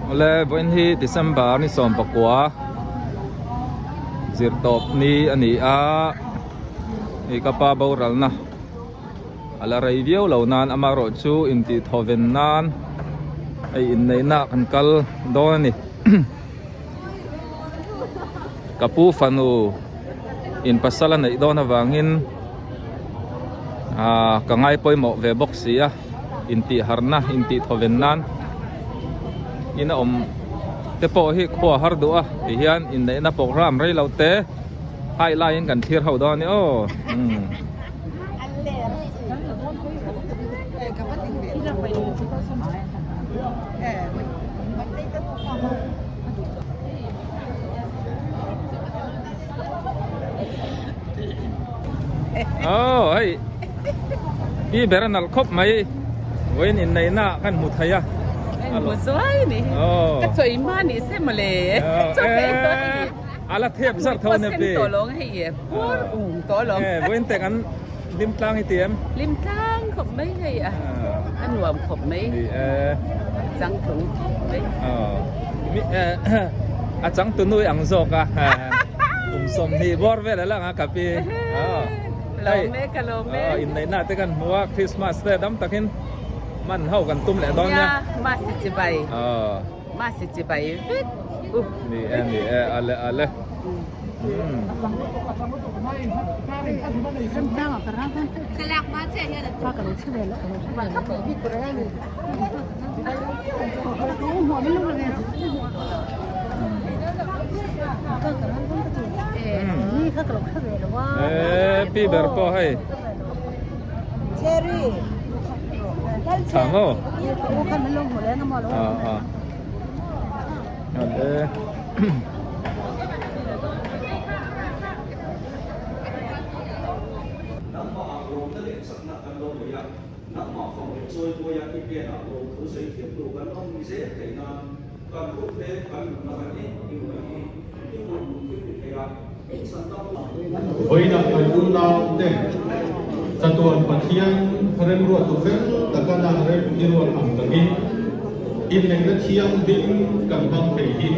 Awle vawiin hi December ni 19 zirtawp ni a ni a hei ka pa boralna a la rei viau lo nan amaherawh chu intih thaw ven nan hei inneihna kan kal dawn a ni. Ka pu fanu in pasal a neih dawn avangin aaa ka ngai pawimawh ve bawk si a intih harna intih thawven nan in a awm te pawh hi khua har duh a ti hian inneihna program rei lo te hai laiin kan thlir ho dawn a ni aw umm. Aw hei pi ber a nalh khawp mai vawiin inneihna kan hmu thei a hmu zuai ni ka chawi hma ni se mawle a la thep zar tho ania pi tawh lawng hei e pur ung tawh lawng vawiin te kan hlim tlang hi ti em hlim tlang khawp mai hei a a nuam khawp mai ni e changtlung khawp mai a changtu nui ang zawk a kum 20 bawr vel a lang a ka pi lawm e ka lawm e inneihna te kan hmu a Christmas te dam takin man ho kan tum leh dawn nia masi chibai masi chibai vek u ni e ni e ale ale Pi ber pawh hei tha maw Nangmah fang leh chawi buaia i hnenah lawmthu sawi thiamtu kan awm ni zel theih nan kan hun te kan nunna kan engkim mai hi i kut lung thil ti thei a, min chhan tak u. Vawiinah kan unau te chatuan Pathian remruattu fel taka na rem i ruat ang takin inneihna thianghlim kan hmang thei hi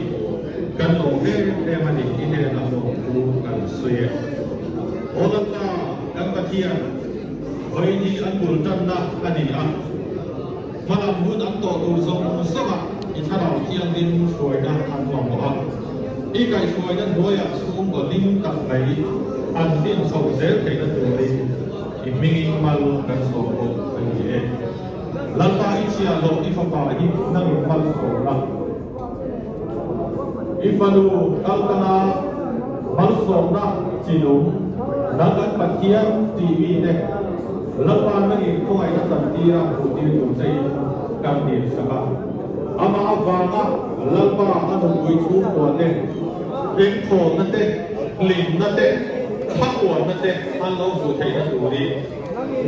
kan lawm em em a ni i hnenah lawmthu kan sawi e. Aw Lalpa kan Pathian! Vawiin hi an bul tanna a ni a, hmalam hun an tawh tur zawng zawngah i thlarau thianghlim hruaina an mamawh a, i kaihhruaina hnuaiah chhungkaw hlim tak mai an hlim chho zel theihna turin i hmingin mal kan sawm bawk a ni e. Lalpa i chhiahhlawh i fapa hi nangin mal sawm la, i fanu kaltanga malsawmna chinung nang kan Pathian tih mite Lalpa nangin khawngaihna chantira hmuhtir tur chein kan dil sak a. Amah avanga Lalpa a nunpui chhungkua te, engthawlna te, hlimna te, thlamuanna te an lo hmuh theihna turin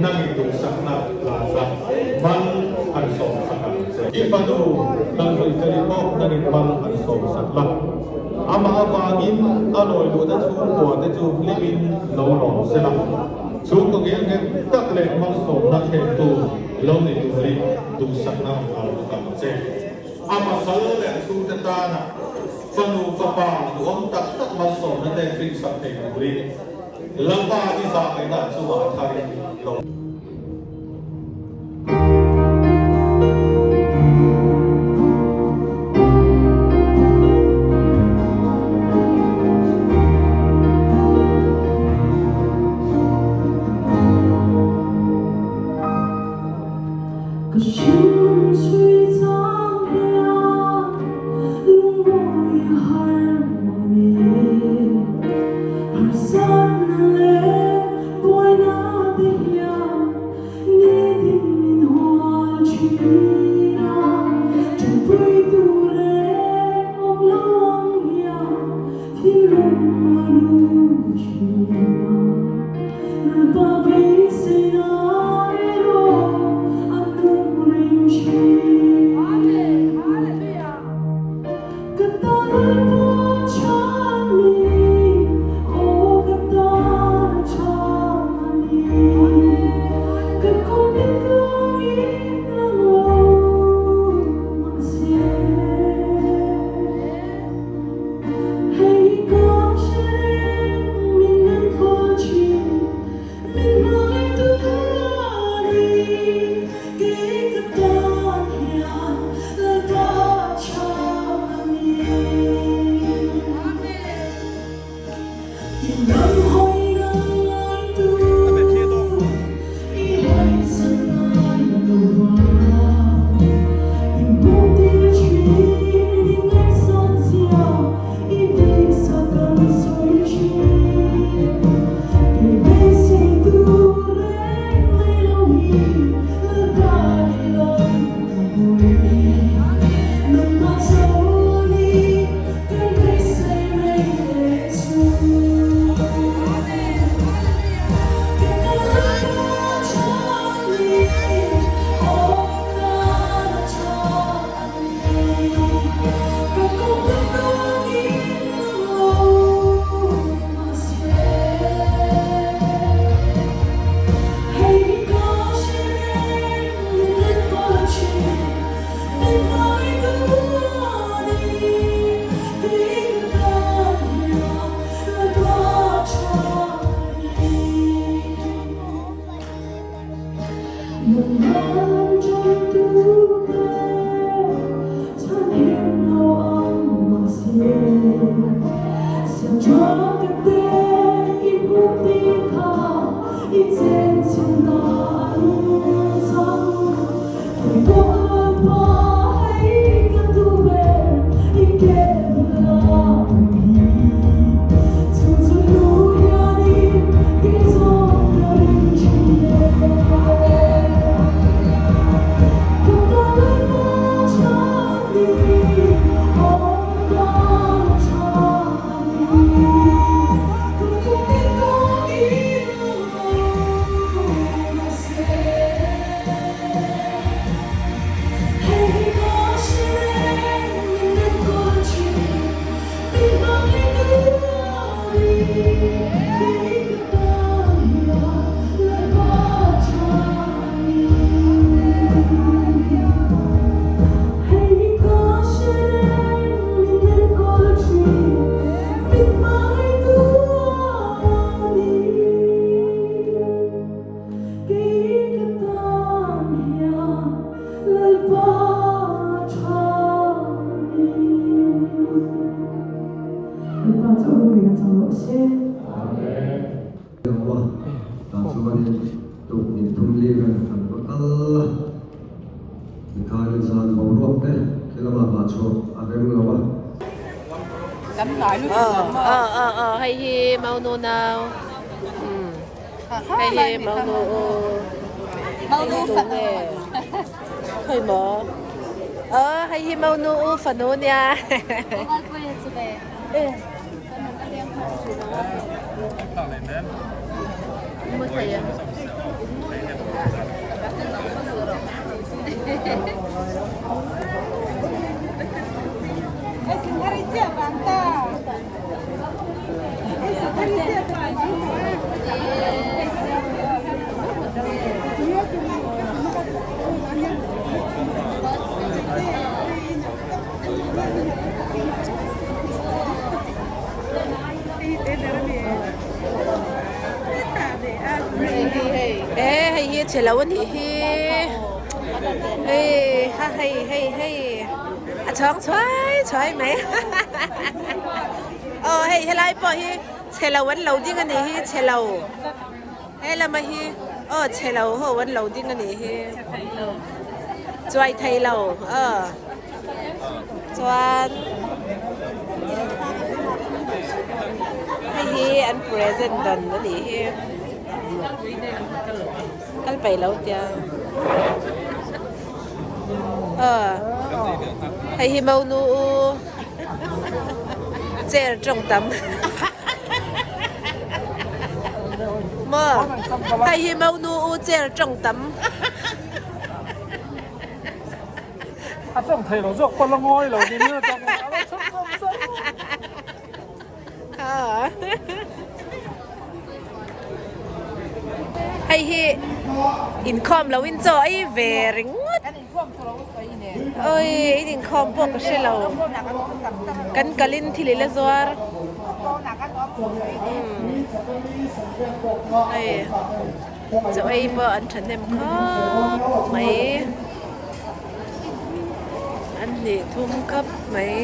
Nangin duhsakna hlasa mal an sawmsak ang che. I fanu Lalhawifeli pawh nangin mal an sawmsak la. Amah avangin a lawi luhna chhungkua te chu hlimin lo lawm se la. Chhungkaw ngel nghet tak leh malsawmna thlentu lo ni turin duhsakna hla bawk ang che. A pasal leh a chhungte tana fanu fapa duhawm tak tak malsawmna te hrinsak thei turin Lalpa i zah ngaihna chungah a tharin lo. Aw aw aw hei hi Maunu nau hei hi Maunu u hei hi tu nge khawi maw aw hei hi Maunu u fanu nia E hei hi chhe lo a nih hi hei ha hei hei hei a chhawng chhuai chhuai mai aw hei helai pawh hi chhe lo an lo ding a nih hi chhe lo he lama hi aw chhe lo ho an lo ding a nih hi chuai thei lo aw chuan hei hi an present dan a nih hi kal peih lo tia aw hei hi monu u chair tawng tam maw hei hi monu u chair tawng tam. A tawng thei lo zawk pawh la ngawi lo ni nia tawng a lo chhawm chhawm chhawm. Hei hi inkhawm lo in chaw ei ve ringawt. Oi in inkhawm pawh ka hre lo. Kan kalin thil i la zuar. Hei. Chaw ei pawh an thahnem khawp mai an hnih thum khawp mai.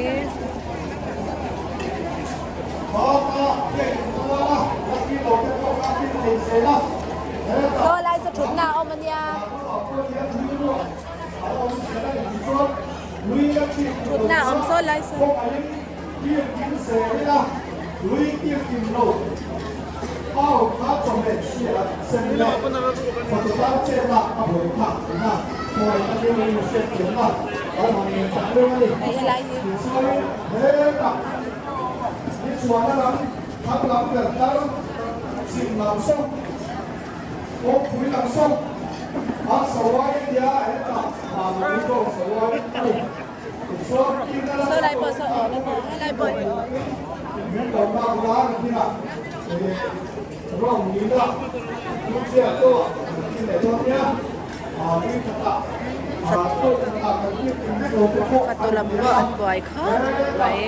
Saw lai saw thutna a awm ania thutna a awm saw lai saw. Hei helai hi. Saw lai pawh saw awm a helai pawh Fatu lam pawh an buai khawp mai.